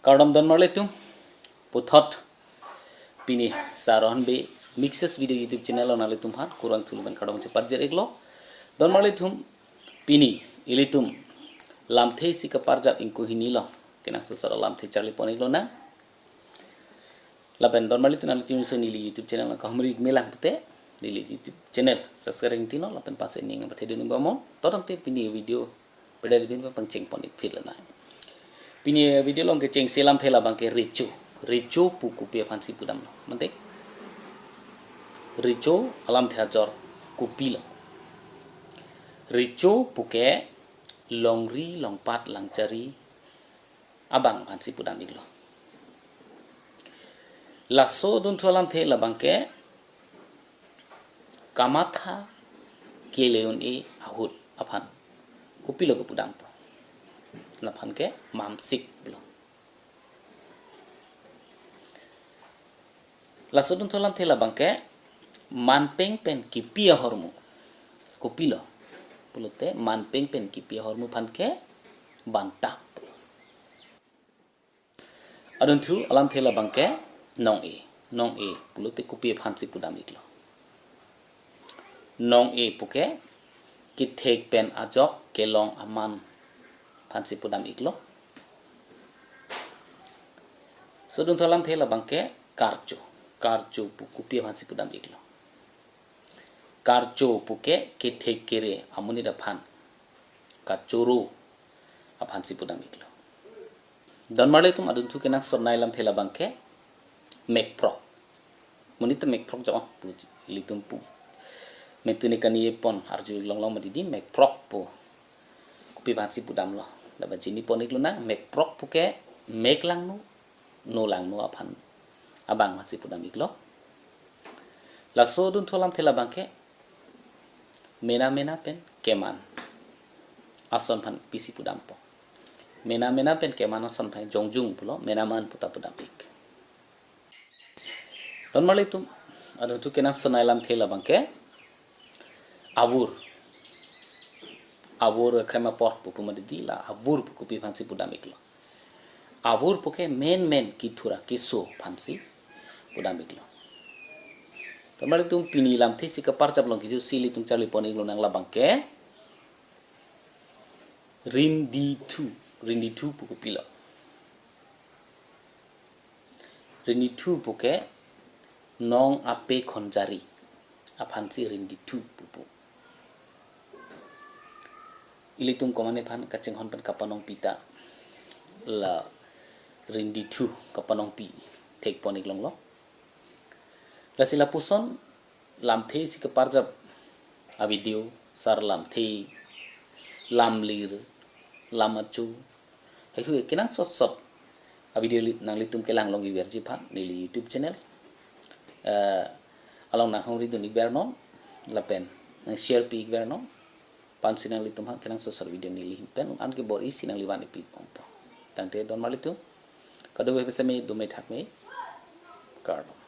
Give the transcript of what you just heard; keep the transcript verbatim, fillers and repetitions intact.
Kardom donmarlitum, puthot pini Sir Rohan Bey Mixes Video YouTube channel along nanglitum aphan kurvangthu lapen kardom cheparjir iklo. Donmarlitum, pini ilitum lamthe isi kaparjap ingkoi hini along kenangsot alamthe charlipon iklonang. Lapen donmarlitum, nanglitum so neli YouTube channel along kahumri melang pute, neli YouTube channel subscribe tingno lapen pasen ning pathe dun bamon. To tangte pini video pada dipin pangchengpon ik phit lanang. Pini video along kechengsi alamthe labangke recho. Recho pu kopi aphansi pudamlo? Mante, recho alamthe ajor kopilo? Recho puke longri, longpat, langchari abang aphansi pudam iklo. Laso adunthu alamthe labangke kamatha kele un-e ahut aphan kopilo kepudampo? Laphan ke mamsik pulo. Laso adunthu alamthe labangke manpeng pen kipi ahormu kopilo pulote, manpeng pen kipi ahormu aphan ke banta pulo. Adunthu alamthe labangke nong-e. Nong-e pulote kopi aphansi pudam iklo? Nong-e puke kethek pen ajok kelong aman aphansi pudam iklo. Laso adunthu alamthe labangke karcho. Karcho pu kopi aphansi pudam iklo? Karcho puke kethek kere amonit aphan, kachoro aphansi pudam iklo. Donmarlitum, adunthu kenangsot alamthe labangke mekprok. Monit ta mekprok jo pu ilitum pu mentuni kani pon arju longlong ma didi, mekprok pu kopi aphansi pudamlo? Lapen chinipon iklonang, mekprok puke mek langno, no langno aphan abang aphansi pudam iklo. Laso adunthu alamthe labangke mena mena pen keman ason aphan pisi pudampo? Mena mena pen keman ason aphan jongjung pulo, menaman puta pudam ik. Donmarlitum, adunthu kenangsot alamthe labangke avur. Avur, krem apor pu pu ma didi, la avur pu kopi aphansi pudam iklo? Avur puke menmen kethur akeso aphansi pudam iklo. Donmarlitum, pini lamthe isi kaparjap along kejutsi ilitum charlipon iklonang labangke rindithu. Rindithu pu kopilo? Rindithu puke nong ape khonjari aphansi rindithu pupo. Ilitum komatne aphan kachinghon pen kapanongpi ta la rindithu kapanongpi thekpon iklonglo. Lasi lapuson lamthe isi kaparjap avideo, sar lamthe, lamlir, lam achu, haihui kenangsot sot avideo li-, nanglitum kelang long iverji aphan neli YouTube channel, eh, along nanghumri dun ikvernon lapen nang share pi ikvernon. Pansi nanglitum aphan kenangsot sot video neli ahin pen un-an ke bor-isi nangli van ipi pongpo. Tangte donmarlitum, kadokave seme dome thakme, kardom.